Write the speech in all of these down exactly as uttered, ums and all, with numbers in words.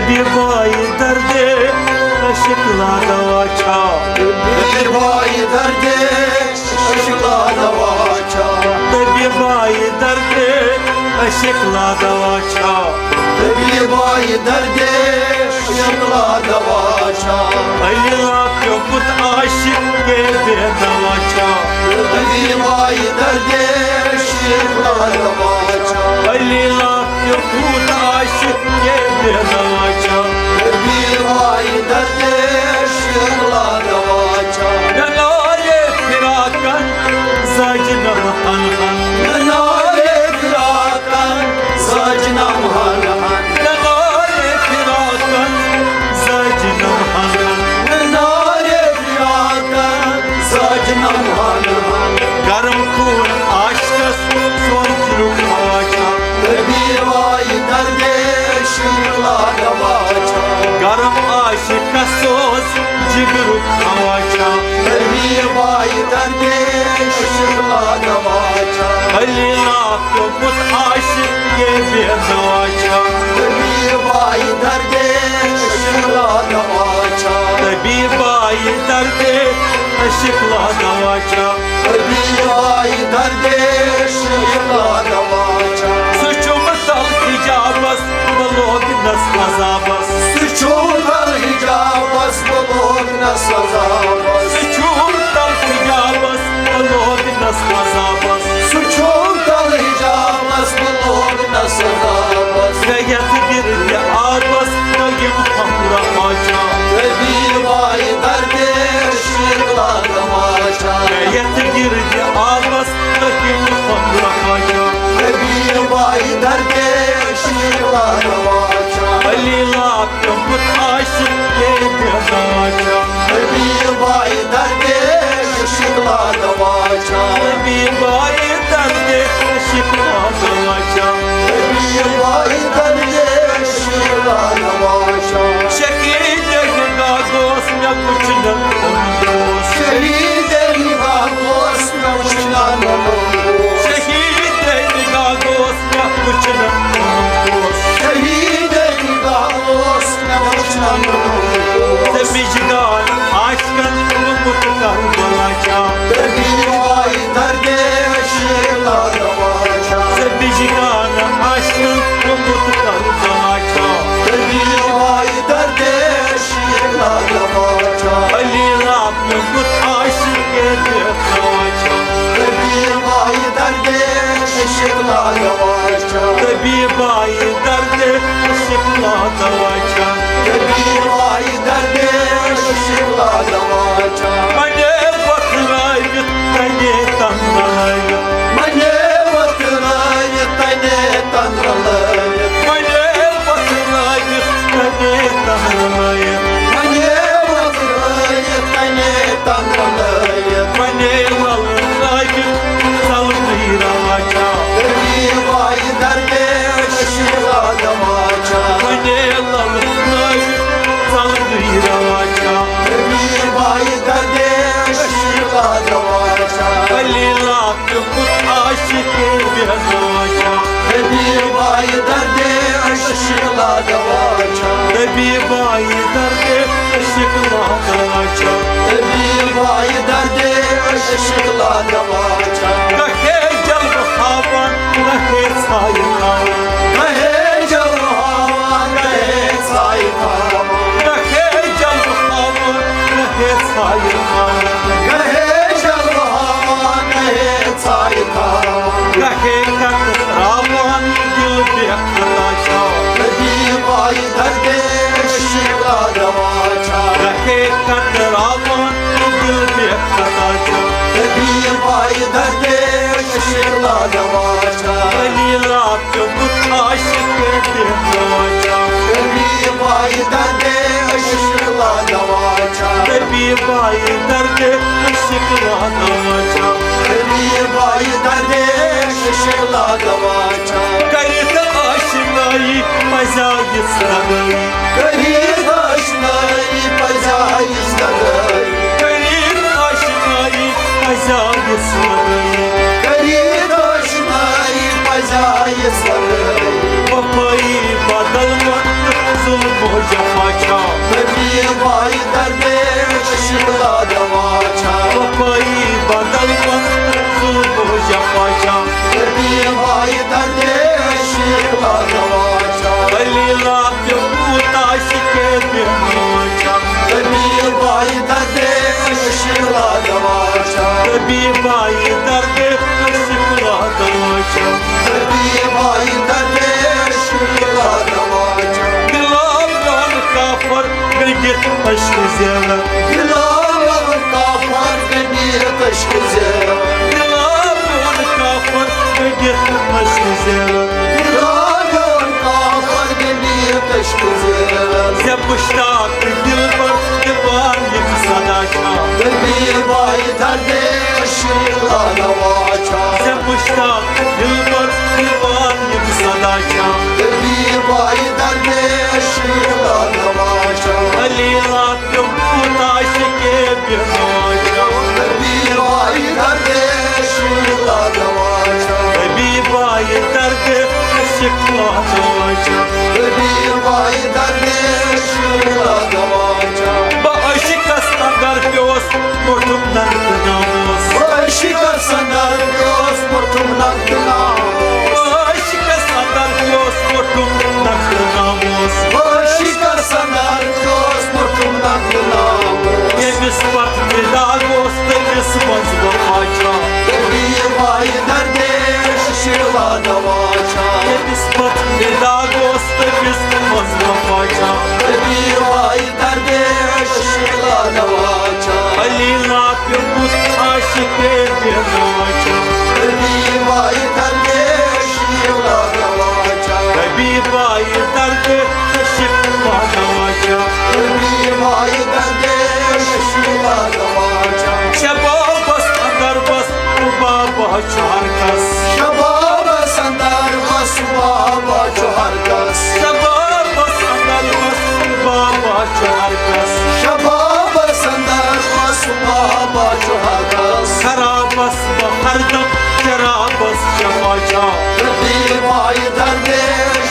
طبیبای دردِ عشق لا دوا چھا؟ طبیبای دردِ عشق لا دوا چھا؟ طبیبای دردِ عشق لا دوا چھا؟ طبیبای دردِ عشق لا دوا چھا؟ علی لا پیوٚمُت عاشق کے بے دوا چھا؟ طبیبای دردِ عشق لا دوا چھا؟ علی لا یوٚت آسہِ ییٚتہِ دوا چھا؟ طبیبای دردِ عشق لا دوا چھا؟ مےٚ نارے فراقن زاجہِ نم ہن ہن۔ مےٚ نارے فراقن زاجہِ نم ہن ہن۔ مےٚ نارے فراقن زاجہِ نم ہن ہن۔ مےٚ نارے فراقن زاجہِ نم ہن ہن۔ گرم خوٗن عاشقس سونٛچنُک ہوا چھا؟ طبیبای دردِ عشق لا دوا چھا؟ گرم عاشقس سوز جگرُک ہوا چھا؟ طبیبای دردِ عشق لا دوا چھا؟ علی لا پیوٚمُت عاشق کے بے دوا چھا؟ طبیبای دردِ عشق لا دوا چھا؟ طبیبای دردِ عشق لا دوا چھا؟ طبیبای دردِ عشق لا دوا چھا؟ سُہ چھُ مُتل حجابس بہٕ لوگنس عذابس۔ سُہ چھُ مُتل حجابس بہٕ لوگنس عذابس۔ سُہ چھُ مُتل حجابس بہٕ لوگنس عذابس۔ سُہ چھُ مُتل حجابس بہٕ لوگنس عذابس۔ گٔیتھ گِردِ آبس تہٕ یِم خمرہ پاچا۔ طبیبای دردِ عشق لا دوا چھا؟ گٔیتھ گِردِ آبس تہٕ یِم خمرہ پاچا۔ طبیبای دردِ عشق لا دوا چھا؟ علی لا پیوٚمُت عاشق کے بے دوا چھا؟ طبیبای دردِ عشق لا دوا چھا؟ طبیبای دردِ عشق لا دوا چھا؟ طبیبای دردِ عشق لا دوا چھا؟ شہیدِ نگاہ گوس مےٚ وٕچھنہٕ اوٚنُم دوس۔ شہیدِ نگاہ گوس مےٚ وٕچھنہٕ اوٚنُم دوس۔ شہیدِ نگاہ گوس مےٚ وٕچھنہٕ اوٚنُم دوس۔ شہیدِ نگاہ گوس مےٚ وٕچھنہٕ اوٚنُم دوس۔ تٔمِچ گان عاشقن گوٚمُت کربلا چھا؟ طبیبای دردِ عشق لا دوا چھا؟ تٔمِچ گان عاشقن گوٚمُت کربلا چھا؟ طبیبای دردِ عشق لا دوا چھا؟ علی لا پیوٚمُت عاشق کے بے دوا چھا؟ طبیبای دردِ عشق لا دوا چھا؟ طبیبای دردِ عشق لا دوا چھا؟ طبیبای دردِ عشق لا دوا چھا؟ منے وتھرٲوِتھ، تنے تنگلٲوِتھ۔ منے وتھرٲوِتھ، تنے تنگلٲوِتھ۔ منے وتھرٲوِتھ، تنے تنگلٲوِتھ۔ منے وتھرٲوِتھ، تنے تنگلٲوِتھ۔ منے وتھرٲوِتھ، ژلنٕے روا چھا؟ طبیبای دردِ عشق لا دوا چھا؟ منے وتھرٲوِتھ، ژلنٕے روا چھا؟ طبیبای دردِ عشق لا دوا چھا؟ علی لا پیوٚمُت عاشق بے دوا چھا؟ طبیبای دردِ عشق لا دوا چھا؟ طبیبای دردِ عشق لا دوا چھا؟ طبیبای دردِ عشق لا دوا چھا؟ گہے جلوٕ ہاوان، گہے ژھایہِ تھاوان۔ گہے جلوٕ ہاوان، گہے ژھایہِ تھاوان۔ گہے جلوٕ ہاوان، گہے ژھایہِ تھاوان۔ گہے جلوٕ ہاوان، گہے ژھایہِ تھاوان۔ گہے کتراوان، دل بے خطا چھا؟ طبیبای دردِ عشق لا دوا چھا؟ گہے کتراوان، دل بے خطا چھا؟ طبیبای دردِ عشق لا دوا چھا؟ علی لا پیوٚمُت عاشق بے دوا چھا؟ طبیبای دردِ عشق لا دوا چھا؟ طبیبای دردِ عشق لا دوا چھا؟ طبیبای دردِ عشق لا دوا چھا؟ کٔرِتھ آشنایی پزیٛا یِژھ لگٲیی۔ کٔرِتھ آشنایی پزیٛا یِژھ لگٲیی۔ کٔرِتھ آشنایی پزیٛا یِژھ لگٲیی۔ کٔرِتھ آشنایی پزیٛا یِژھ لگٲیی۔ وفٲیی بدل وقت ظلمو جفا چھا۔ طبیب آئی دردِ عشق لا دوا چھا۔ وفائی بدل پنت صبح جفا چھا۔ طبیب آئی دردِ عشق لا دوا چھا۔ علی لا پیوت عاشق بیمار چھا۔ طبیب آئی دردِ عشق لا دوا چھا۔ طبیب آئی دردِ عشق لا دوا چھا۔ طبیب آئی دردِ عشق لا دوا چھا۔ بلال یون کافر گٔنڈِتھ عشق زیرہ۔ بلال یون کافر گٔنڈِتھ عشق زیرہ۔ بلال یون کافر گٔنڈِتھ عشق زیرہ۔ بلال یون کافر گٔنڈِتھ عشق زیرہ۔ زِ مشتاق دلبر دیوان یِم صدا چھا۔ طبیب آئی دردِ عشق لا دوا چھا۔ زِ مشتاق دلبر دیوان یِم صدا چھا۔ طبیب آئی دردِ عشق لا دوا چھا۔ علی لا پیوت عاشق بیمار چھا۔ طبیب آئی دردِ عشق لا دوا چھا۔ طبیب آئی دردِ عشق لا دوا چھا۔ طبیب آئی دردِ عشق لا دوا چھا۔ بہٕ عشقس اندر پیوس موٚٹھُم ننٛگ تہٕ ناموس۔ بہٕ عشقس اندر پیوس موٚٹھُم ننٛگ تہٕ ناموس۔ بہٕ عشقس اندر پیوس موٚٹھُم ننٛگ تہٕ ناموس۔ بہٕ عشقس اندر پیوس موٚٹھُم ننٛگ تہٕ ناموس۔ ییٚمِس پتہٕ فدا گوس تٔمِس منٛز وفا چھا۔ طبیب آئی دردِ عشق لا دوا چھا۔ ییٚمِس پتہٕ فدا گوس تٔمِس منٛز وفا چھا۔ طبیب آئی دردِ عشق لا دوا چھا۔ علی لا پیومُت عاشق بے دوا چھا۔ طبیب آئی دردِ عشق لا دوا چھا۔ طبیب آئی دردِ عشق لا دوا چھا۔ طبیب آئی دردِ عشق لا دوا چھا۔ شبابس اندر بس بابا چھُ ہر کس۔ شبابس اندر بس بابا چھُ ہر کس۔ شبابس اندر بس بابا چھُ ہر کس۔ شبابس اندر بس بابا چھُ ہر کس۔ خرابس بہٕ ہردم شرابس شفا چھا۔ طبیب آئی دردِ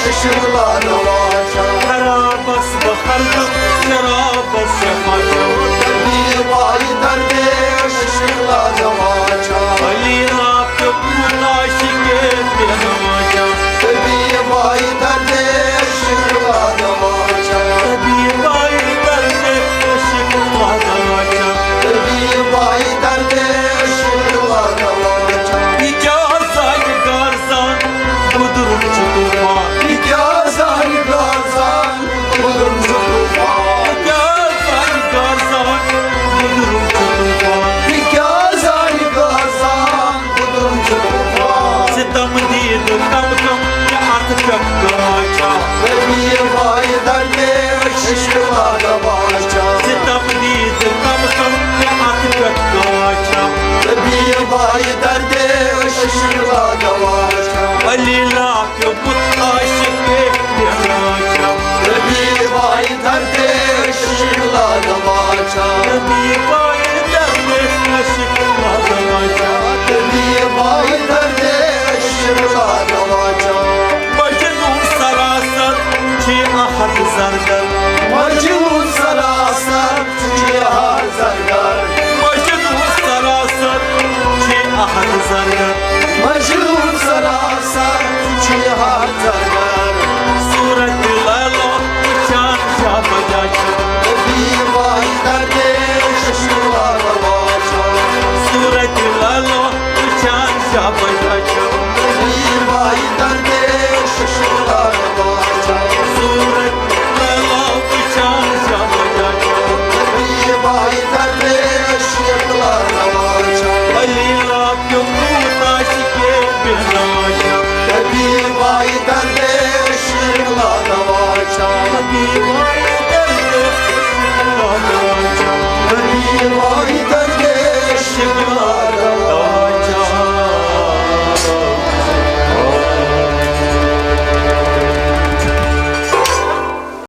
عشق لا دوا چھا۔ خرابس بہٕ ہردم شرابس شفا چھا۔ طبیب آئی دردِ عشق لا دوا چھا۔ علی لا پیومُت عاشق بے دوا چھا۔ طبیب آئی دردِ عشق لا دوا چھا۔ طبیب آئی دردِ عشق لا دوا چھا۔ طبیب آئی دردِ عشق لا دوا چھا۔ یہِ کیٛاہ زانہِ غرضان گُدرُم چھُ طوفان۔ یہِ کیٛاہ زانہِ غرضان گُدرُم چھُ طوفان۔ یہِ کیٛاہ زانہِ غرضان گُدرُم چھُ طوفان۔ یہِ کیٛاہ زانہِ غرضان گُدرُم چھُ طوفان۔ ستم دید کم کم یہِ اتھ پٮ۪ٹھ گواہ چھا۔ طبیب آئی دردِ عشق لا دوا چھا۔ ستم دید کم کم یہِ اتھ پٮ۪ٹھ گواہ چھا۔ طبیب آئی دردِ عشق لا دوا چھا۔ علی لا پیومُت عاشق بے دوا چھا۔ طبیب آئی دردِ عشق لا دوا چھا۔ طبیب آئی دردِ عشق لا دوا چھا۔ طبیب آئی دردِ عشق لا دوا چھا۔ مجنون سراسر چھِ احد زرگر۔ مجنون سراسر چھِ احد زرگر۔ مجنون سراسر چھِ احد زرگر۔ مجنون سراسر چھِ احد زرگر۔ صورت لیلا وٕچھان شاہ بجا چھُ۔ طبیب آئی دردِ عشق لا دوا چھا۔ صورت لیلا وٕچھان شاہ بجا